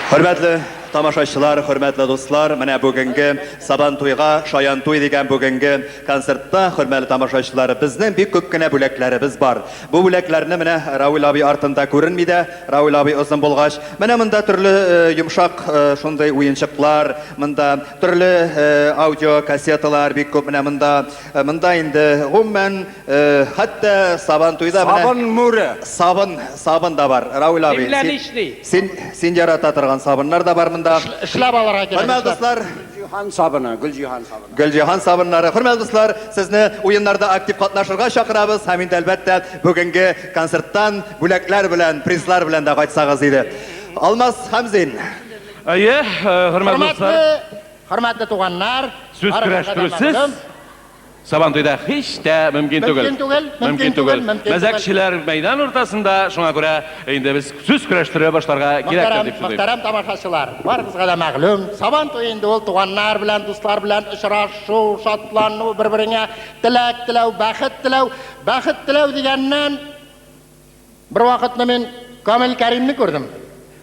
Хөрмәтле тамашачылар, хөрмәтле дуслар, менә бүгенге Сабан туйга шаян туй дигән бүгенге концертта, хөрмәтле тамашачылар, безнең бик күп кенә бүләкләребез бар. Бу бүләкләрне менә Равил абый артында күренми дә, Равил абый озын булгач, менә монда төрле йомшак шундый уенчыклар, монда төрле аудио кассеталар бик күп менә монда, монда инде гомумән Хәтта Сабан туйда менә Сабын мүре. Сабын, сабын да бар. Равил абый, Земляничный. син, син ярата торган сабыннар да бар монда. Эшләп алырга кирәк. Хөрмәтле дуслар, Гөлҗиһан сабыны, Гөлҗиһан сабыны. Гөлҗиһан сабыннары. Хөрмәтле дуслар, сезне уеннарда актив катнашырга чакырабыз һәм инде әлбәттә бүгенге концерттан бүләкләр белән, призлар белән дә кайтсагыз иде. Алмаз Хәмзин. Әйе, хөрмәтле дуслар. Хөрмәтле, хөрмәтле туганнар, Сүз барыгызга да көрәштерүсез мәгълүм. Сабантуйда һич тә мөмкин түгел. Мөмкин түгел, мөмкин түгел, мөмкин түгел. Мәзәкчеләр мәйдан уртасында, шуңа күрә инде без сүз көрәштерә башларга кирәктер дип уйлыйм. Мөхтәрәм тамашачылар, барыгызга да мәгълүм, Сабан туе инде ул туганнар белән, дуслар белән очрашу, шатлану, бер-береңә теләк теләү, бәхет теләү. Бәхет теләү дигәннән, бервакытны мин Камил Кәримне күрдем.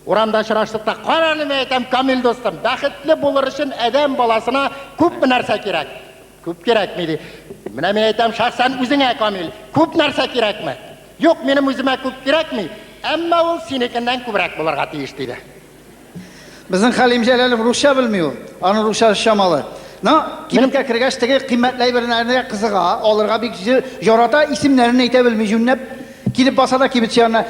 Урамда очраштык та, кара әле, мин әйтәм, Камил дустым, бәхетле булыр өчен адәм баласына күпме нәрсә кирәк? Күп кирәкми, ди. Менә мин әйтәм, шәхсән үзеңә, Камил, күп нәрсә кирәкме? Юк, минем үземә күп кирәкми, әмма ул синекеннән күбрәк булырга тиеш, диде. Безнең Хәлим Җәләлов русча белми ул. Аның русчасы чамалы. Но кибеткә кергәч, теге кыйммәтле әйберләргә кызыга, алырга бик ярата, исемнәрен әйтә белми җүнләп. Килеп баса да кибетче янына,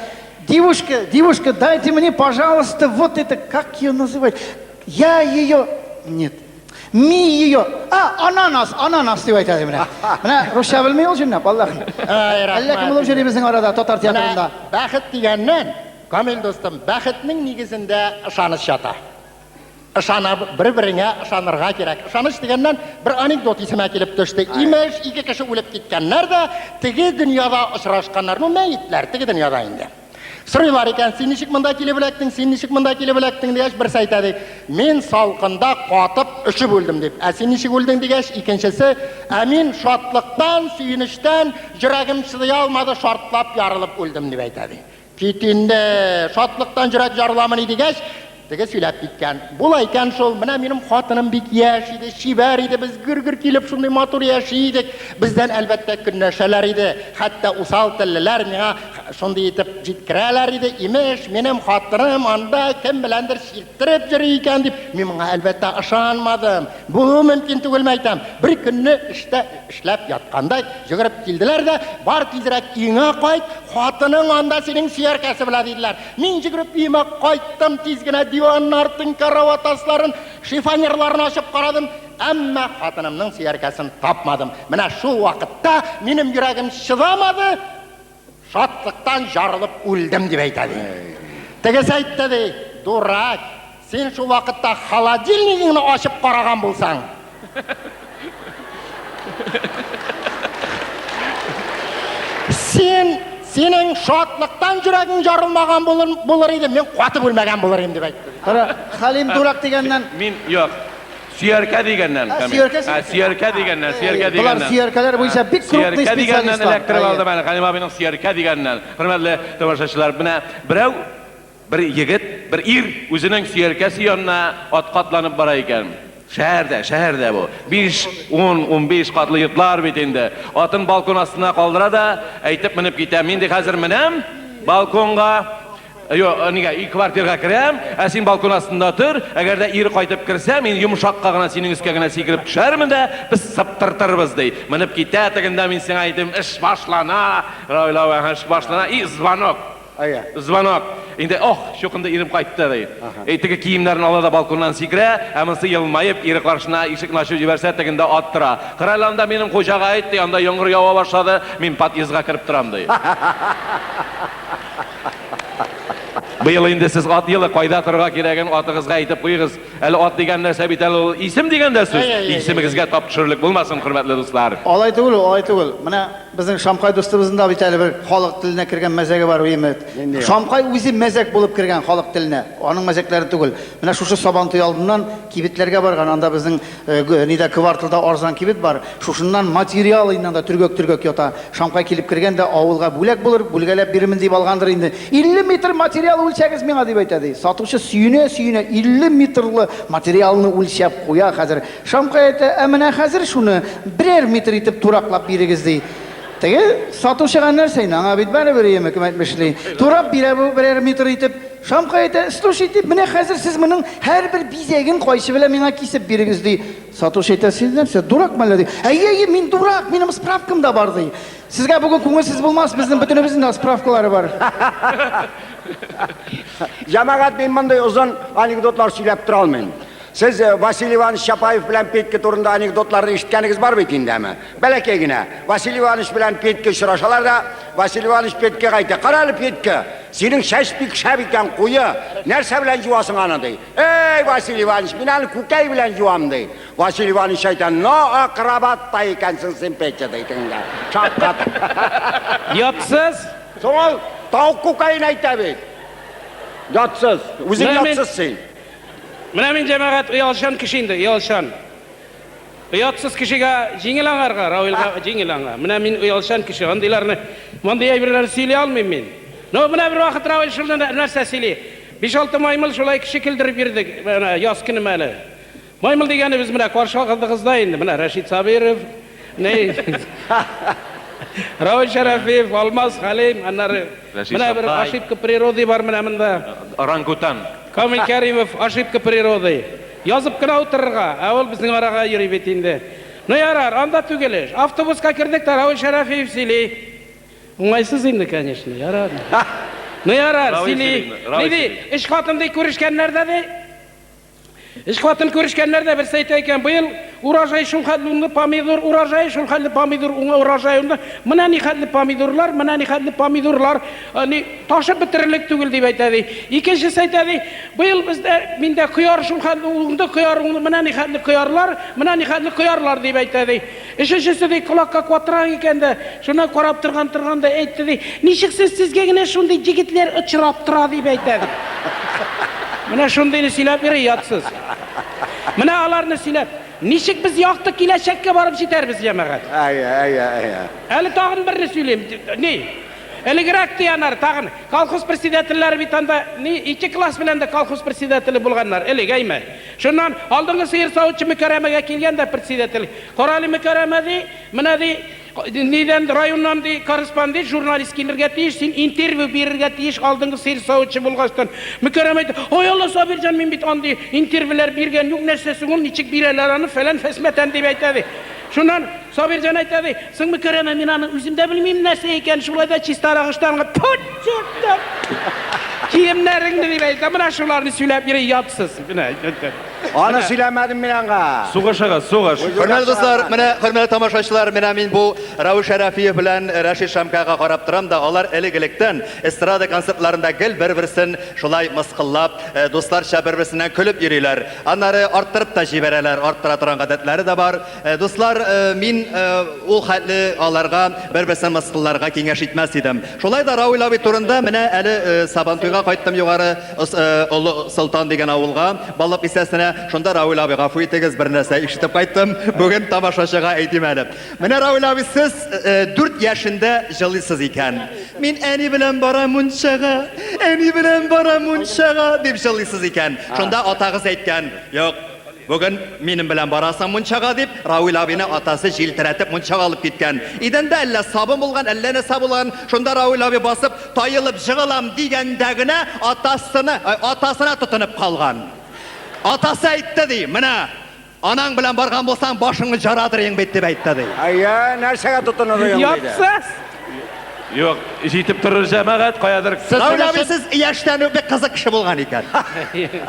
Девушка, девушка, дайте мне, пожалуйста, вот это, как ее называют? Я ее... Нет. Ми ее... А, ананас, ананас дип әйтә ди менә. Менә русча белми ул җүнләп, Аллаһ. Әллә кем булып йөри безнең арада татар театрында. Бәхет дигәннән, Камил дустым, бәхетнең нигезендә ышаныч ята. Ышана, бер-береңә ышанырга кирәк. Ышаныч дигәннән бер анекдот исемә килеп төште. Имеш, ике кеше үлеп киткәннәр дә, теге дөньяда очрашканнар. Ну, мәетләр, теге дөньяда инде. Сорыйлар икән, син ничек монда килеп эләктең, син ничек монда килеп эләктең дигәч, берсе әйтә ди, мин салкында катып, өшеп үлдем дип. Ә син ничек үлдең дигәч, икенчесе, ә мин шатлыктан, сөенечтән йөрәгем чыдый алмады, шартлап ярылып үлдем дип әйтә ди. Кит инде, шатлыктан йөрәк ярыламыни дигәч, теге сөйләп киткән. Була икән шул, менә минем хатыным бик яшь иде, чибәр иде, без гөр-гөр килеп шундый матур яши идек. Бездән, әлбәттә, көнләшәләр иде. Хәтта усал теллеләр миңа шундый итеп җиткерәләр иде, имеш, минем хатыным анда кем беләндер чирттереп йөри икән дип. Мин моңа, әлбәттә, ышанмадым. Булуы мөмкин түгел, мәйтәм. Бер көнне эштә эшләп ятканда йөгереп килделәр дә, бар тизрәк өеңә кайт, хатының анда синең сөяркәсе белә, диделәр. Мин йөгереп өемә кайттым, тиз генә диванны артын, карават асларын, шифоньерларын ачып карадым, әмма хатынымның сөяркәсен тапмадым. Менә шул вакытта минем йөрәгем чыдамады, шатлыктан жарылып үлдем, дип әйтә, ди. Тегесе әйтте, ди, дурак, син шул вакытта холодильнигыңны ачып караган булсаң. Син, синең шатлыктан йөрәгең ярылмаган булыр, булыр иде, мин катып үлмәгән булыр идем, дип әйтте. Кара, Хәлим дурак дигәннән. Мин, юк. Сөяркә дигәннән, Ә, Камил. сөяркә Ә, сөяркә дигәннән, сөяркә Болар дигәннән. сөяркәләр буенча бик крупный Сөяркә дигәннән специалистлар. эләктереп алдым әле, Хәлим абыйның сөяркә дигәннән. Хөрмәтле тамашачылар, менә берәү, бер егет, бер ир үзенең сөяркәсе янына атка атланып бара икән. Шәһәрдә, шәһәрдә бу. Биш, ун, 15 катлы йортлар бит инде. Атын балкон астына калдыра да, әйтеп менеп китә. Мин ди хәзер менәм балконга. Юк, нигә, өй квартирга керәм, ә син балкон астында тор, әгәр дә ир кайтып керсә, мин йомшакка гына синең өскә генә сикереп төшәрмен дә, без сыптыртырбыз, ди. Менеп китә, тегендә мин сиңа әйтим, эш башлана, эш башлана, и звонок. Звонок. Инде, ох, чукынды, ирем кайтты, ди. И теге киемнәрен ала да балконнан сикерә, ә монысы елмаеп, ире каршына ишекне ачып җибәрсә, тегендә ат тора. Кара әле анда минем хуҗага әйт, ди, анда яңгыр ява башлады, мин подъездга кереп торам, ди. Быел инде сез ат елы, кайда торырга кирәген атыгызга әйтеп куегыз. Әле ат дигән нәрсә бит әле ул исем дигән дә сүз. Исемегезгә тап төшерерлек булмасын, хөрмәтле дуслар. Алай түгел ул, алай түгел. Менә безнең Шамкай дустыбызның да бит әле бер халык теленә кергән мәзәге бар, үеме. Шамкай үзе мәзәк булып кергән халык теленә. Аның мәзәкләре түгел. Менә шушы Сабантуй алдыннан кибетләргә барган, анда безнең нидә кварталда арзан кибет бар. Шушыннан материал инде анда төргәк-төргәк ята. Шамкай килеп кергән дә авылга бүләк булыр, бүлгәләп бирермен дип алгандыр инде. 50 метр материал үлчәп. үлчәгез миңа, дип әйтә, ди. Сатучы сөенә-сөенә 50 метрлы материалны үлчәп куя хәзер. Шамкай әйтә, ә менә хәзер шуны берәр метр итеп тураклап бирегез, ди. Теге сатучыга нәрсә инде, аңа бит барыбер, яме, кем әйтмешли. Турап бирә бу берәр метр итеп. Шамкай әйтә, слушайте, менә хәзер сез моның һәрбер бизәген кайчы белән миңа кисеп бирегез, ди. Сатучы әйтә, син нәрсә, дурак мәллә, ди. Әйе, әйе, мин дурак, минем справкам да бар, ди. Сезгә бүген күңелсез булмас, безнең бөтенебезнең дә справкалары бар. Җәмәгать, мин мондый озын анекдотлар сөйләп тора алмыйм. Сез э, Василий Иванович Чапаев белән Петька турында анекдотларны ишеткәнегез бар бит инде, әме? Бәләкәй генә. Василий Иванович белән Петька очрашалар да, Василий Иванович Петькага әйтә, "Кара әле, Петька, синең чәч бик шәп икән, куе. Нәрсә белән җуасың аны?" ди. Эй, Василий Иванович, мин аны күкәй белән җуам, ди. Василий Иванович әйтә, но акробат та икәнсең син, Петя, ди тегеңгә. Шаккатып. Ятсыз. Соң ул тавык күкәен әйтә бит. Ятсыз. Үзең Менә мин- ятсыз син. Менә мин, җәмәгать, оялчан кеше инде, оялчан. Оятсыз кешегә җиңел аңарга, Равилгә җиңел аңа. Менә мин оялчан кеше, андыйларны, мондый әйберләрне сөйли алмыйм мин. Но менә бервакыт Равил шуны нәрсә сөйли. Биш-алты маймыл шулай кеше көлдереп йөрдек, менә яз көне әле. Маймыл дигәнебез менә каршы алдыгызда инде, менә Рәшит Сабиров, ни, Равил Шәрәфиев, Алмаз Хәлим, аннары Рәшит менә бер Шаптай. ошибка природы бар менә монда. Орангутан. Камил Кәримов, ошибка природы. Язып кына утырырга, ә ул безнең арага йөри бит инде. Ну ярар, анда түгел эш. Автобуска кердек тә Равил Шәрәфиев сөйли. Уңайсыз инде, конечно, ярар. Ну ярар, Равил сөйли. сөйли, Равил Ни ди, сөйли. өч хатын ди күрешкәннәр дә ди. Өч хатын күрешкәннәр дә берсе әйтә икән, быел урожай шул хәтле уңды, помидор урожай шул хәтле помидор уңа урожай уңды. Менә ни хәтле помидорлар, менә ни хәтле помидорлар, ни ташып бетерерлек түгел дип әйтә ди. Икенчесе әйтә ди, быел бездә миндә кыяр шул хәтле уңды, кыяр уңды, менә ни хәтле кыярлар, менә ни хәтле кыярлар дип әйтә ди. Өченчесе ди, колакка катырак икән дә, шуннан карап торган торган да әйтте ди, ничек сез сезгә генә шундый җегетләр очрап тора дип әйтә ди. Менә шундыйны сөйләп йөри ятсыз. Менә аларны сөйләп, ничек без якты киләчәккә барып җитәрбез, җәмәгать? Әйе, әйе, әйе. Әле тагын берне сөйлим. Ни? Элегрәк ди анар, тагын колхоз председательләре бит анда ни ике класс белән дә колхоз председателе булганнар, элек, әйме. Шуннан алдынгы сыер савучы Мөкәрәмәгә килгән дә председатель. Карале, Мөкәрәмә ди, менә ди, нидән районнан ди корреспондент, журналист килергә тиеш, син интервью бирергә тиеш алдынгы сыер савучы булгачтан. Мөкәрәмә әйтә, ой Алла, Сабирҗан, мин бит андый интервьюлар биргән юк, нәрсә соң ул, ничек бирәләр аны, фәлән фәсмәтән дип әйтә ди. Шуннан Сабирҗан әйтә ди, соң Мөкәрәмә, мин аны үзем дә белмим нәрсә икән, шулай да чистарак ыштанга, тфү, чурт, киемнәреңне дип әйтә. Менә шуларны сөйләп йөри ятсыз. Менә. Аны сөйләмәдем мин аңа. Сугышыгыз, сугыш. Хөрмәтле дуслар, менә хөрмәтле тамашачылар, менә мин бу Равил Шәрәфиев белән Рәшит Шамкайга карап торам да, алар элек-электән эстрада концертларында гел бер-берсен шулай мыскыллап, дусларча бер-берсеннән көлеп йөриләр. Аннары арттырып та җибәрәләр, арттыра торган гадәтләре дә бар. Дуслар, мин ул хәтле аларга бер-берсен мыскылларга киңәш итмәс идем. Шулай да Равил абый турында менә әле Сабантуйга кайттым югары Олы Солтан дигән авылга, Балык бистәсенә. Шунда Равил абый, гафу итегез, бер нәрсә ишетеп кайттым. Бүген тамашачыга әйтим әле. Менә Равил абый, сез 4 яшендә җылыйсыз икән. Мин әни белән барам мунчага, әни белән барам мунчага, дип җылыйсыз икән. Шунда атагыз әйткән, юк, Бүген минем белән барасың мунчага, дип, Равил абыйны атасы җилтерәтеп мунчага алып киткән. Идәндә әллә сабын булган, әллә нәрсә булган, шунда Равил абый басып, таелып җыгылам дигәндә генә атасына, атасына тотынып калган. Атасы әйтте, ди, менә, анаң белән барган булсаң, башыңны җарадырыең бит, дип әйтте, ди. Әйе, нәрсәгә тотынырыең, диде. Ятсыз! Юк, җитеп торыр җәмәгать, каядыр. Равил абый, сез яшьтән үк бик кызык кеше булган икән.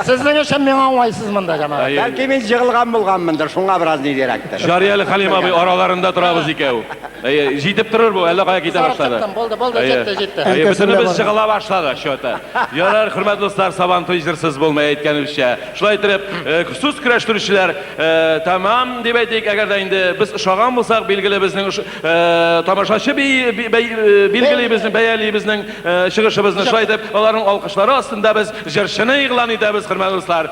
Сезнең өчен миңа уңайсыз монда, җәмәгать. Бәлки мин җыгылган булганмындыр, шуңа бераз нидерәктер. Ярый әле, Хәлим абый, араларында торабыз икәү. Әйе, җитеп торыр бу, әллә кая китә башлады. Чыктым, булды, булды, җитте, җитте. Әйе, бөтенебез җыгыла башлады, чё-то. Ярар, хөрмәтле дуслар, Сабантуй җырсыз булмый, әйткәнебезчә. Шулай итеп, сүз көрәштерүчеләр тәмам дип әйтик, әгәр дә инде без ошаган булсак, билгеле безнең Тамашачы билгели безнең, бәяли безнең чыгышыбызны. Шулай итеп, аларның алкышлары астында без җырчыны игълан итәбез, хөрмәтле дуслар.